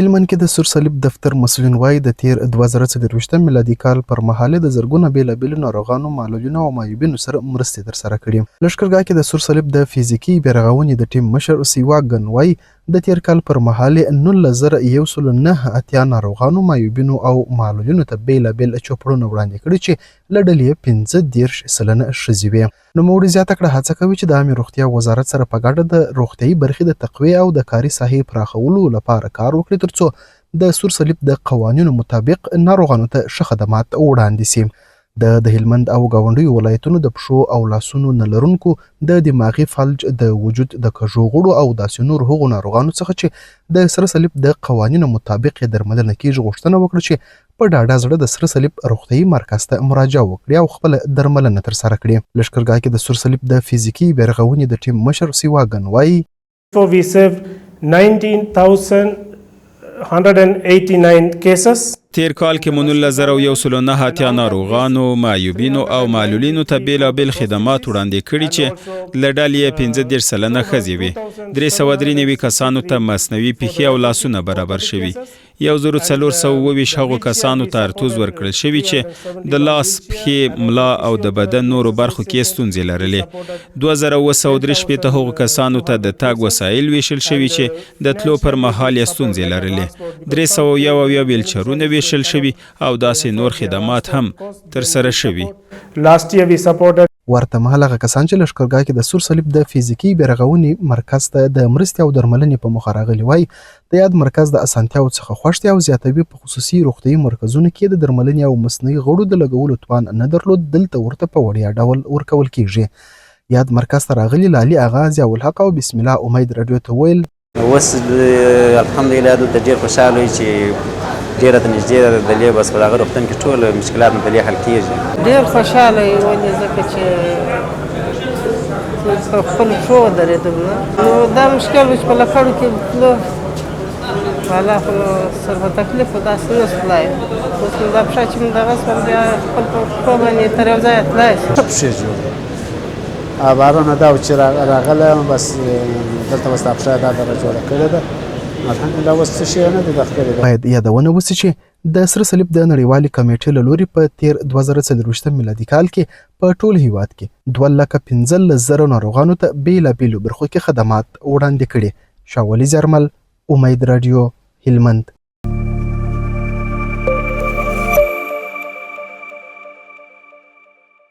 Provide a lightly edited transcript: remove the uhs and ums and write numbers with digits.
هلمند کې د سور صلیب دفتر مسؤلین وايي، د تېر 2024 میلادي کال پر مهال یې د زرګونه بېلابېلو ناروغانو، معلولینو او معیوبینو سره مرستې ترسره کړي. لښکرګاه کې د سور صلیب د فزیکي بیارغونې د ټیم مشر سیواګن وايي، د تېر کال پر مهال یې 19,189 ناروغانو، معیوبینو او معلولینو ته بېلابېل چوپړونه وړاندې کړي چې له ډلې یې 35% ښځې وې. نوموړي زیاته کړه، هڅه کوي چې د عامې روغتیا وزارت سره په ګډه د روغتیايي برخې د تقویې او د کاري ساحې پراخولو لپاره کار وکړي ترڅو د سور صلیب د قوانینو مطابق ناروغانو ته ښه خدمات وړاندې شي. ده د هلمند او ګاونډیو ولایتونو د پښو او لاسونو نه لرونکو، د دماغي فلج، د وجود د کږو غړو او داسې نورو هغو ناروغانو څخه چې د سره صلیب د قوانینو مطابق یې درملنه کېږي غوښتنه وکړه چې په ډاډه زړه د سره صلیب روغتیايي مرکز ته مراجعه وکړي او خپله درملنه ترسره کړي. لښکرګاه کې د سور صلیب د فزیکي بیارغونې د ټیم مشر سیواګن وايي. We served 19,189 cases. تېر کال کې مو 19,189 ناروغانو، معیوبینو او معلولینو ته بېلابېل خدمات وړاندې کړي چې له ډلې یې 35% ښځې وې. 393 کسانو ته مصنوعي پښې او لاسونه برابر شوي. 1427 هغو کسانو ته ارتوز ورکړل شوي چې د لاس، پښې، ملا او د بدن نورو برخو کې ستونزې لرلې. 2763 هغو کسانو ته د تګ وسایل ویشل شوي چې د تلو پر مهال یې ستونزې لرلې. 371 ویلچرونه ویشل شوي او داسې نور خدمات هم ترسره شوي. Last year we supported ورته مهال هغه کسان چې لښکرګاه کې د سور صلیب د فزیکي بیارغونې مرکز ته د مرستې او درملنې په موخه راغلي وايي، د یاد مرکز د اسانتیاوو څخه خوښ دي او زیاتوي، په خصوصي روغتیايي مرکزونو کې د درملنې او مصنوعي غړو د لګولو توان نه درلود، دلته ورته په وړیا ډول ورکول کېږي. یاد مرکز ته راغلي لالي اغا، ضیاءالحق او بسم الله امید راډیو ته وویل، اوس الحمدلله دلته ډېر خوشحاله یو چې ډېره ته نږدې ده د دلې، بس په دغه روغتون کې ټول مشکلات مو دلې حل کېږي. ډېر خوشحاله یو، ولې؟ ځکه چې په خپلو پښو ودرېدلو. نو دا مشکل و چې په لکړو کې تلو، والا خو نو سر په تکلیف و، داسې نه شو تلای. اوس نو دا پښه چې مې دغه شول، بیا خپل په پښو باندې تر یو ځایه تلای شو. ښه پښې جوړې بارونه دا و چې راغلی یم، بس دلته بس دا پښه دا دغه جوړه کړې ده، الحمدلله اوس څه شی نه دی د ښکلې ده. باید یادونه وشي چې د سره صلیب د نړیوالې کمېټې له لوري په تېر 2024 میلادي کال کې په ټول هېواد کې 2,15,000 ناروغانو ته بېلابېلو برخو کې خدمات وړاندې کړي. شاه ولي زیارمل، امید راډیو، هلمند.